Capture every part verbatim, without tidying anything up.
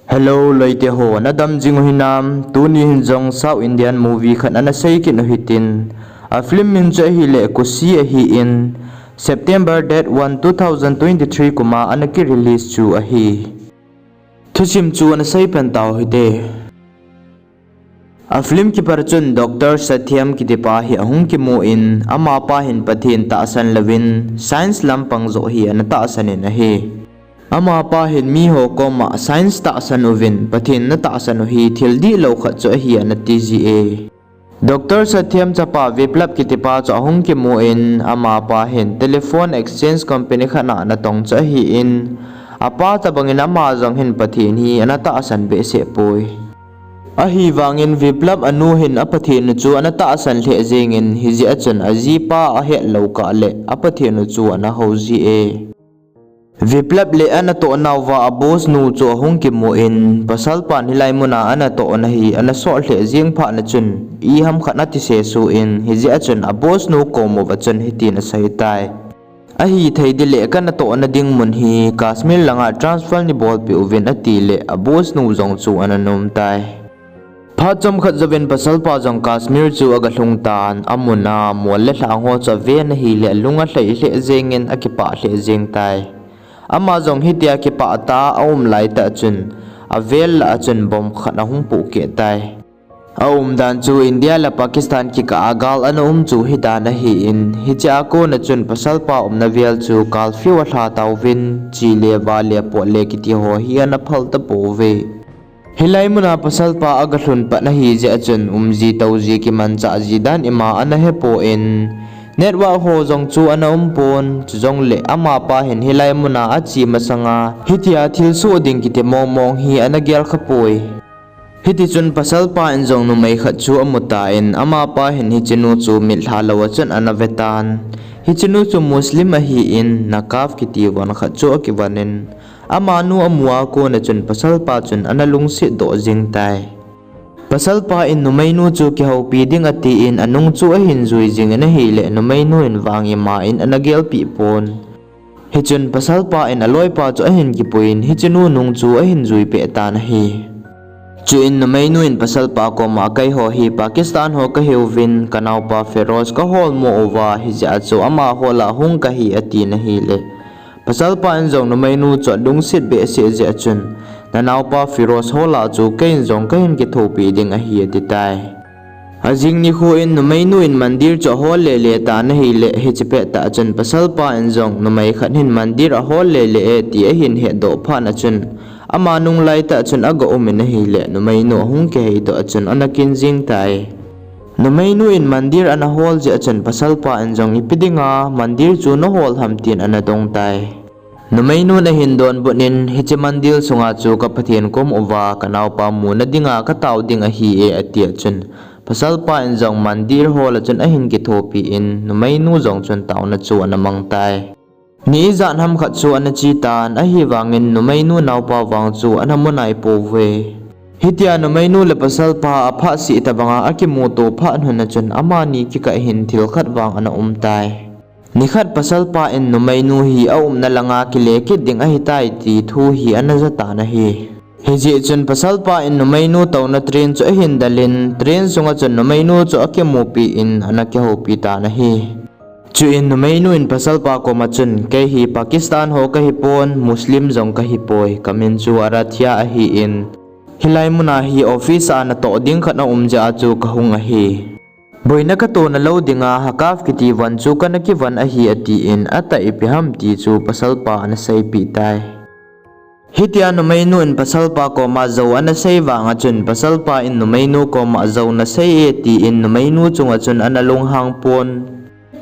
Hello loite ho, nadam jing u hinam? Tuni hin jong South Indian movie khat ana sei kit u hitin, a film min chu ahile Kushi ahin, September date one, two thousand twenty-three kuma ana ki release chu ahi. Thusim chu ana sei pan tau hite. A film kipat chun Doctor Sathiam kitipa hi ahung kimun, amapa hin Pathen tahsan louvin science lampang joh hi ana tahsan in ahi. Amapa hin miho koma science tahsan uvin Pathen natahsan u hi thil dihlou khat chu ahi ana tiji e. Doctor Sathiam chapa Viplab kitipa chu ahung kimun, amapa hin telephone exchange company khat a natong chu ahin, apa tobangin ama jong hin Pathen hi ana tahsan behseh poi. Ahivangin Viplab anu hin a Pathen u chu ana tahsan lheh jengin, hijeh a chun ajipa ahet lou kah le a Pathen u chu ana houji e. Viplab le anatoh nauva a boss nu chu ahung kimun, pasalpan hilai muna anatoh na hi ana sot lheh jeng phat na chun, iham khat ana ti sesuh in, hijeh a chun a boss nu komuva chun hitin asei tai. Ahithei ding le kanatohna ding mun hi Kashmir langa transfer neibolpeh uvin atile a boss nu jong chu ana nom tai. Phat chomkhat jouvin pasalpa jong Kashmir chu aga lhung tan, amuna mol le lhang ho chu aven ahile alung alhai lheh jengin akipah lheh jeng tai. Ama jong hitia kipah tah a aum laitah chun, avel lah a chun bomb khat ahung pohkeh tai. Aumdan chu India le Pakistan kikah a gal ana um chu hidan ahin, hichea kona chun pasalpa umna vel chu curfew alha tauvin, chi le va le pot le kiti ho hi ana phal tapouve. Hilai muna pasalpa aga lhun pat ahijeh a chun umji touji kimanchah ji dan ima ana hepon, network ho jong chu ana umpon, chujongle amapa hin hilai muna ache masanga hitia thilsoh ding kiti mongmong hi ana gelkhapoi. Hitichun pasalpa in jong numei khat chu amutan, amapa hin hichenu chu mitlha lou a chun ana vetan. Hichenu chu Muslim ahin, niqab kiti von khat chu akivonin, amanu amu a kona chun pasalpa chun ana lungset doh jeng tai. Pasalpa in numeinu chu kihoupi ding atin, anung chu ahin jui jingin ahile, numeinu in vang ima in ana gelpeh pon. Hichun pasalpa in aloipa chu ahin kipuiyin, hichenu nung chu ahin juipeh tan ahi. Chuin numeinu in pasalpa koma, keiho hi Pakistan ho kahiuvin, kanaopa Feroz kaholmo uva, hijeh a chu ama hol a hung kahi, atin ahile, pasalpa in jong numeinu chu alungset behseh jeh a chun, nanaopa Feroz hol a chu keiin jong kahin kithopi ding ahi, ati tai. Ajing nikho in numeinu in mandir chu ahol lele tan ahile, hiche pettah chun pasalpa in jong numei khat hin mandir ahol lele e ti ahin hetdoh phat a chun, ama nung laitah chun aga um in ahile, numeinu ahung kiheidoh a chun ana kin jeng tai. Numeinu in mandir ana hol jeh a chun pasalpa in jong, ipi dinga mandir chu nahol ham, tin ana dong tai. Numeinun ahin donbut in, hiche mandir sunga chu ka Pathen kom uva kanaopa muna dinga katao ding ahi e, ati a chun, pasalpa in jong mandir hol a chun ahin kithopi in, numeinu jong chun taona chu ana mang tai. Ni ijat ham khat chu ana che tan, ahivangin numeinu naopa vang chu ana mu naipouve. Hitia numeinu le pasalpa aphat seh tobanga akimuto phat hun a chun amani kikah hin thil khat vang ana um tai. Nikhat pasalpa in numeinu hi aumna langa kile kit ding ahitai ti thu hi ana ja tan ahi. Hijeh chun pasalpa in numeinu touna train chu ahin del in, train sunga chun numeinu chu akimupi in ana kihoupi tan ahi. Chuin numeinu in pasalpa koma chun, kei hi Pakistan ho kahipon, Muslim jong kahipoi, kamin chu Arathia ahin, hilai muna hi office a natoh ding khat aum jeh a chu kahung ahi. Boina katona lou dinga niqab kiti von chu kana kivon ahi, atin, atah ipi ham ti chu pasalpa ana seipeh tai. Hitia numeinu in pasalpa koma jou ana sei vang a chun, pasalpa in numeinu koma jou nasei e, tin numeinu chunga chun ana lunghang pon.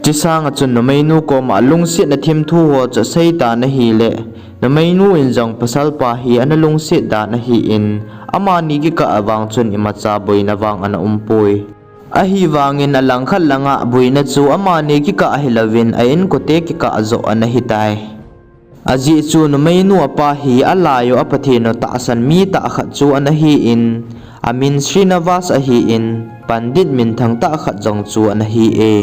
Chusanga chun numeinu koma lungsetna thimthu ho chu asei tan ahile, numeinu in jong pasalpa hi ana lungset dan ahin, amani kikah a vang chun imacha boina vang ana umpoi. Ahivangin alangkhat langa boina chu amani kikah hilouvin a inkote kikah joh ana hitai. Ajeh chu numeinu apa hi alai u a Pathen u tahsan mi tah khat chu ana hin, amin Srinivas ahin, Pandit minthang tah khat jong chu ana hi e.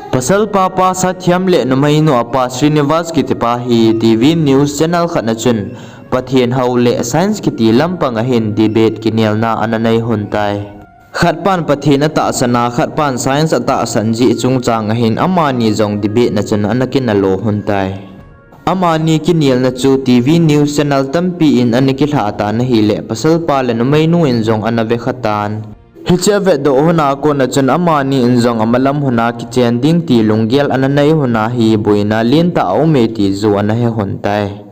Pasalpa pa Sathiam le numeinu apa Srinivas kitipa hi T V news channel khat na chun Pathen hou le science kiti lampang ahin debate kinelna ana nei hon tai. Khat pan Pathen atahsan a, khat pan science atahsan jeh chungchang ahin amani jong debate na chun ana kinalo hon tai. Amani kinelna chu T V news channel tampi in ana kilha tan ahile, pasalpa le numeinu in jong ana vekha tan. Hiche avetdoh hon a kon a chun amani in jong amalam hon a kichen ding ti lunggel ana nei hon a hi boina lentah aume ti chu ana he hon tai.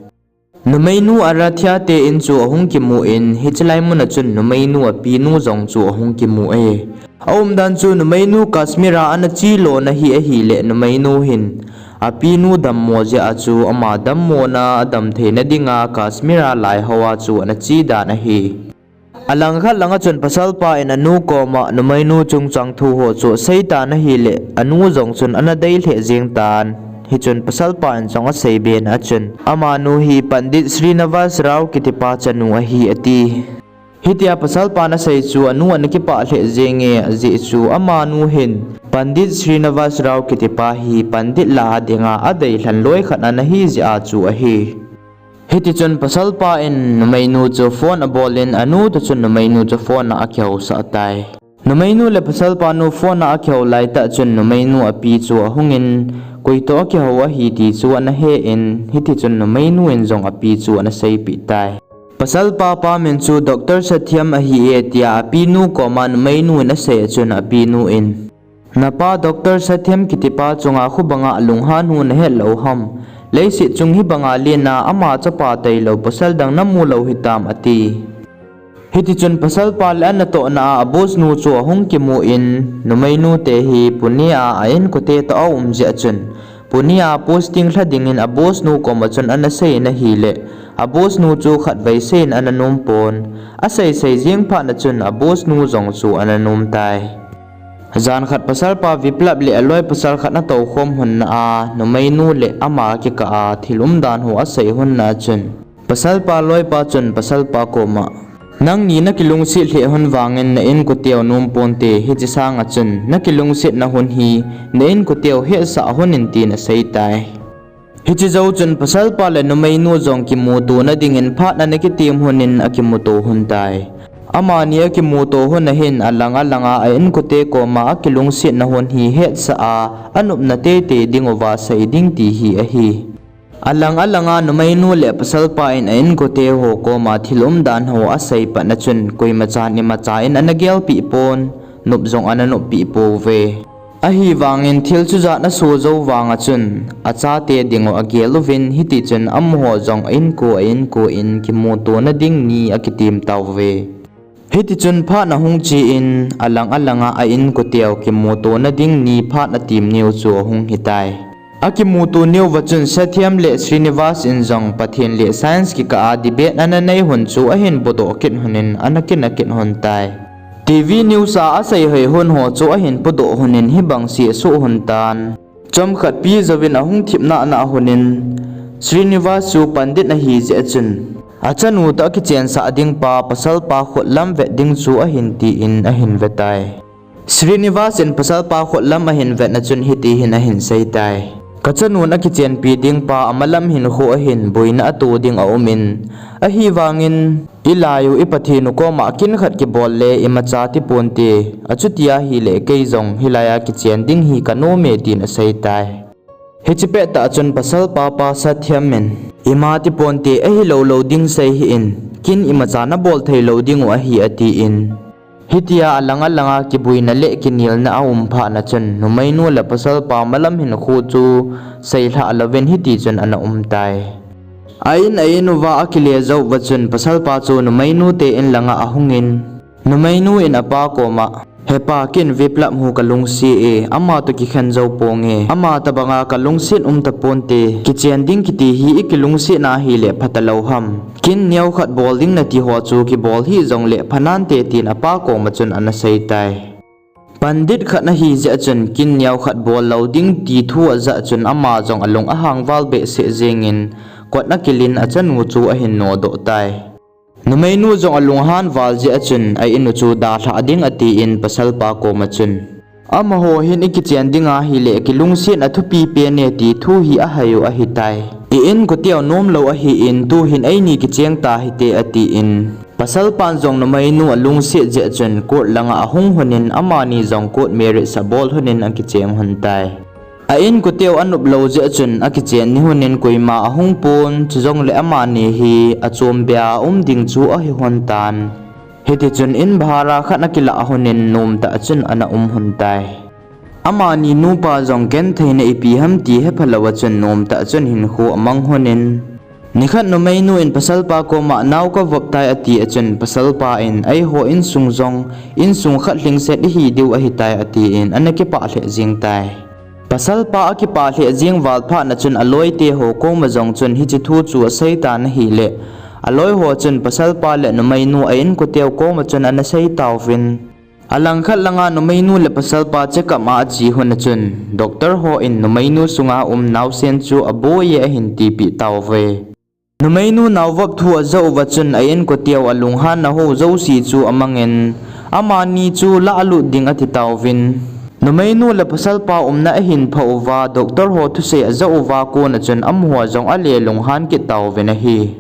Numeinu Arathia te in chu ahung kimu in, hiche lai mun a chun numeinu apinu jong chu ahung kimu e. Aumdan chu numeinu Kashmir a ana che lona hi ahile, numeinu hin apinu dammo jeh a chu ama dammona adam theina dinga Kashmir a lai hou a chu ana che dan ahi. Alangkhat langa chun pasalpa in anu koma numeinu chungchang thu ho chu asei tan ahile, anu jong chun ana dei lheh jeng tan. Hichun pasalpa in jong asei be na a chun, amanu hi Pandit Srinivas Rao kitipa chanu ahi ati. Hitia pasalpan asei chu anu ana kipah lheh jenge, ajeh chu amanu hin Pandit Srinivas Rao kitipa hi Pandit la a dinga adei lhan loi khat ana hi jeh a chu ahi. Hitichun pasalpa in numeinu chu phone abol in anu toh chun numeinu chu phone a akihousah tai. Numeinu le pasalpa nu phone a akihou laitah chun numeinu api chu ahung in, koi toh akihou ahi ti chu ana he in, hitichun numeinu in jong api chu ana seipeh tai. Pasalpa pa min chu Doctor Sathiam ahi e tia apinu koma numeinu in asei a chun apinu in, napa Doctor Sathiam kitipa chunga khu banga alunghan u nahet lou ham? Leiset chung hibanga lena ama chapa tailou pasal dang namu lou hitam ati. Hitichun pasalpa le anatohna a boss nu chu ahung kimu in, numeinu te hi Pune a a inkote toh aum jeh a chun, Pune a posting lha dingin a boss nu koma chun ana sei in ahile, a boss nu chu khatvei sei in ana nom pon. Asei sei jeng phat na chun a boss nu jong chu ana nom tai. Jan khat pasalpa Viplap le aloi pasal khat anatoukhom hon na a, numeinu le ama kikah a thil umdan ho asei hon na a chun, pasalpa loipa chun pasalpa koma, nangni nakilungset lheh hon vangin na inkoteu nom ponte, hiche sanga chun nakilungsetna hon hi na inkoteu hetsah hon in tin asei tai. Hiche jou chun pasalpa le numeinu jong kimutona dingin phat ana kitem hon in akimuto hon tai. Amani akimuto hon a hin alang alanga a inkote koma akilungsetna hon hi hetsah a, anopna teitei dinguva sei ding ti hi ahi. Alang alanga numeinu le pasalpa in a inkote ho koma thil umdan ho asei pat na chun koimachan imacha in ana gelpeh pon, nop jong ana noppeh pouve. Ahivangin thil chujat aso jou vanga chun achate dingu agel uvin, hitichun amaho jong a inko a inko in kimutona ding ni akitem tauve. Hitichun phat ahung che in, alang alanga a inkoteu kimutona ding ni phat atem niu chu ahung hitai. Akimuto niuva chun Sathiam le Srinivas in jong Pathen le science kikah a debate ana nei hon chu ahin podoh kit hon in ana kin akit hon tai. T V news a asei hoi hon ho chu ahin podoh hon in hibang seh asoh hon tan. Chomkhat pi jouvin ahung thip nana hon in, Srinivas chu Pandit ahi jeh a chun, achanu toh akichensah ding pa pasalpa khut lam vet ding chu ahin tin ahin vetai. Srinivas in pasalpa khut lam ahin vetna chun hiti hin ahin seitai. Kachanun akichenpi ding pa amalam hinkho ahin boina ato ding aumin, ahivangin, ilai u i Pathen u koma kin khat kibol le imacha tiponte, achuti ahile kei jong hilai a kichen ding hi kanome tin aseitai. Hiche pettah chun pasalpa pa Sathiam in, ima tiponte ahilou lou ding sei hih in, kin imacha nabol theilou dingu ahi atin. Hitia alang alanga kiboina le kinelna aum phat na chun numeinu le pasalpa malam hinkho chu seilhah louvin hitichun ana umtai. A in a in uva akile jouva chun pasalpa chu numeinu te in langa ahungin, numeinu in apa koma, hepa, kin Viplap hu kalungset e, ama toh kikhen jou ponge, ama tobanga kalungset um taponte, kichen ding kiti hi ikilungsetna ahile phatalou ham? Kin neokhat bol ding nati ho chu kibol hih jongle phanante tin apa koma chun ana seitai. Pandit khat nahi jeh a chun kin neokhat bol lou ding ti thu ajah chun ama jong alung ahang val behseh jengin kot akilin achanu chu ahin nodoh tai. Numeinu jong alunghan val jeh a chun a in u chu dalhah ding atin pasalpa koma chun, Amaho hin ikichen ding ahile kilungsetna thupi pen e ti thu hi ahai u ahitai. I inkote u nomlou ahin, tuhin eini kicheng tahite, atin. Pasalpan jong numeinu alungset jeh chun court langa ahung lhonin, amani jong court marriage abol lhonin akicheng lhon tai. A inkote u anop lou jeh chun akichen ni lhonin koima ahung pon, chujongle amani hi achom bea um ding chu ahi lhon tan. Hitichun in bhara khat ana kilah lhonin nomtah chun ana um lhon tai. Amani nupa jong gentheina ipi ham ti hepha louva chun nomtah chun hinkho amang lhonin, nikhat numeinu in pasalpa koma nao kavop tai ati a chun pasalpa in eiho insung jong insung khat lhingset ihi diu ahitai atin ana kipah lheh jeng tai. Pasalpa akipah lheh jeng val phatna chun aloite ho koma jong chun hiche thu chu asei tan ahile, aloi ho chun pasalpa le numeinu a inkote u koma chun ana sei tauvin. Alangkhat langa numeinu le pasalpa check up a ache lhon a chun, doctor ho in numeinu sunga um naosen chu aboi e ahin tipeh tauve. Numeinu naovop thu ajah uva chun a inkote u alunghanna ho jouse chu amangin, amani chu lalut ding ati tauvin. Numeinu le pasalpa umna ahin phah uva, doctor ho thusei ajah uva kona chun amaho jong ale lunghan kit tauvin ahi.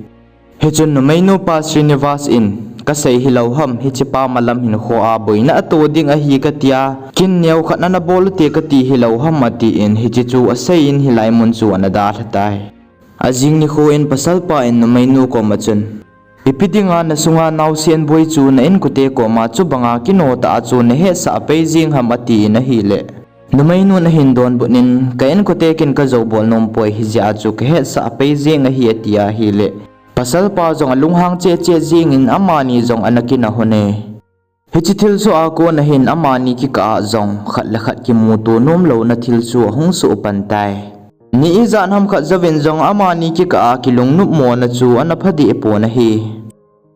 Hichun numeinupa Srinivas in, kasei hilou ham, hichepa malam hinkho a boina ato ding ahi katia, kin neo khat ana bol ute kati hilou ham atin, hiche chu aseiyin hilai mun chu ana dalha tai. Ajing nikho in pasalpa in numeinu koma chun, ipi dinga nasunga naosen boi chu na inkote koma chubanga kino tah a chu nahetsah pei jeng ham atin ahile, numeinun ahin donbutnin, ka inkote kin kajou bol nompoi, hijeh a chu kahetsah pei jeng ahi ati ahile, pasalpa jong alunghang cheh cheh jengin amani jong ana kina lhone. Hiche thilsoh a kona hin amani kikah a jong khat le khat kimuto nomlouna thil chu ahung soh pan tai. Ni ijat ham khat jouvin jong amani kikah a kilungnop mona chu ana phadeh pon ahi.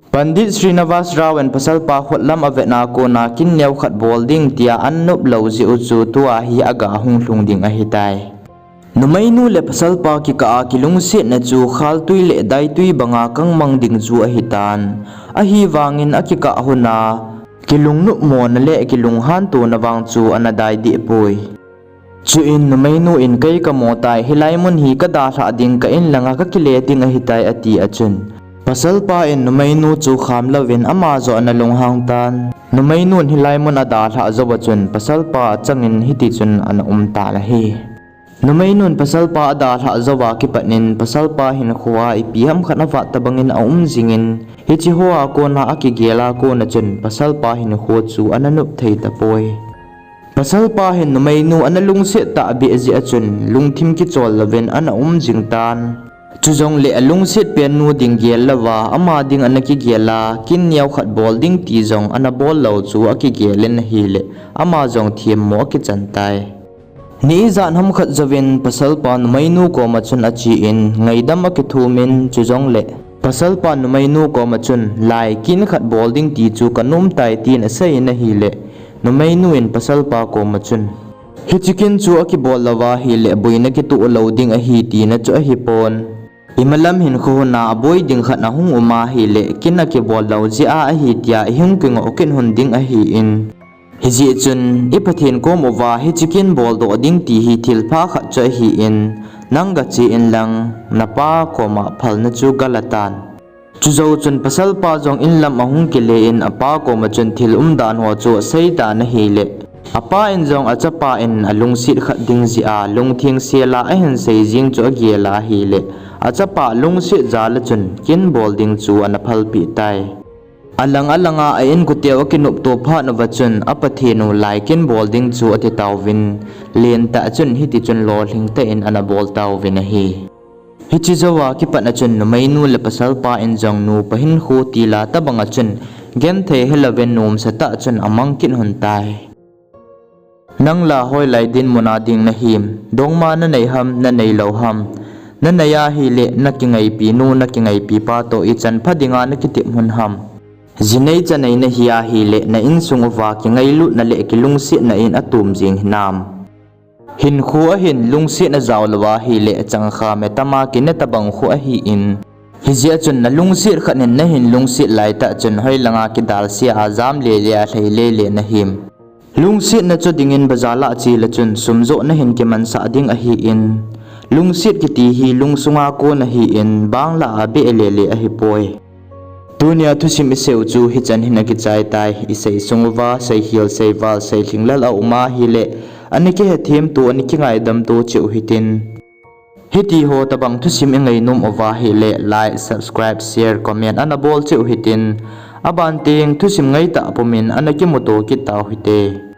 Pandit Srinivas Rao in pasalpa khutlam avetna kona kin neo khat bol ding tia ana nop lou jeh u chu tua hi aga hung lhung ding ahitai. Numeinu le pasalpa kikah a kilungsetna chu khaltui le daitui banga kangmang ding chu ahitan. Ahivangin akikah lhona, kilungnop mona le kilunghan tona vang chu ana dai deh poi. Chuin numeinu in kei kamo tai, hilai mun hi kadalhah ding, ka in langa kakile ding ahitai ati a chun, pasalpa in numeinu chu kham louvin ama joh ana lunghang tan. Numeinun hilai mun adalhah jouva chun pasalpa achangin hitichun ana um tan ahi. Numeinun pasalpa adalhah jouva kipatnin pasalpa hinkhoa ipi ham khat avat tobangin aum jingin, hiche hoa kona akigel a kona chun pasalpa hinkho chu ana nop thei tapoi. Pasalpa hin numeinu ana lungset tahbeh jeh a chun lungthim kichol louvin ana um jing tan. Chujongle alungset pennu ding gel louva ama ding ana kigel a, kin neo khat bol ding ti jong ana bol lou chu akigelin ahile, ama jong themmo akichan tai. Ni ijat ham khat jouvin pasalpa numeinu koma chun achen, ngaidam akithumin, chujongle pasalpa numeinu koma chun, lai kin khat bol ding ti chu kanom tai tin aseiyin ahile, numeinu in pasalpa koma chun, hiche kin chu akibol louva ahile boina kitoh lou ding ahi tina chu ahipon. Imalam hinkho hona aboi ding khat ahung um ahile kin akibol lou jeh a ahi tia ihung kingoh kit lhon ding ahin. Hijeh chun i Pathen kom uva hiche kin boldoh ding ti hi thilpha khat chu ahin, nang gache inlang, napa koma phalna chu gala tan. Chujou chun pasalpa jong inlam ahung kile in apa koma chun thil umdan ho chu asei tan ahile, apa in jong achapa in alungset khat ding jeh a lungtheng sela ahin sei jeng chu agel ahile, achapa lungset jal a chun kin bol ding chu ana phalpeh tai. Alang alanga a inkote u akinopto phat uva chun a Pathen u lai kin bol ding chu ati tauvin, lentah chun hitichun lolhing tah in ana bol tauvin ahi. Hiche jouva kipatna chun numeinu le pasalpa in jong nupa hinkho tila tobanga chun genthei helouvin nomsatah chun amang kit lhon tai. Nang la hoilai dinmuna ding nahim, dongma nanei ham, nanei lou ham? Nanei ahile, nakingaipinu, nakingaipipa toh ichan pha dinga nakitep lhon ham? Ji nei cha nei nahi ahile, na insung uva kingailutna le kilungsetna in atom jeng hinam? Hinkho ahin lungsetna jaolou ahile, changkha metama kine tobang khu ahin. Hijeh chun nalungset khat in nahin lungset laitah chun hoilanga kidalse a jam lele a lhai lele nahim? Lungsetna cho dingin bazar lah che le chun sum joh nahin kimansah ding ahin, lungset kiti hi lungsunga kon ahin, bank lah a beh lele ahipoi. Tunia thusim iseiu chu hichan hin akichai tai. Isei sung uva seikhel, seival, seilhinglel aum ahile, ana kihethem to, ana kingaidam to cheh u hitin. Hitiho tobang thusim ingainom uva ahile like, subscribe, share, comment ana bol cheh u hitin. Aban teng thusim ngaitah pumin ana kimuto kit tau hite.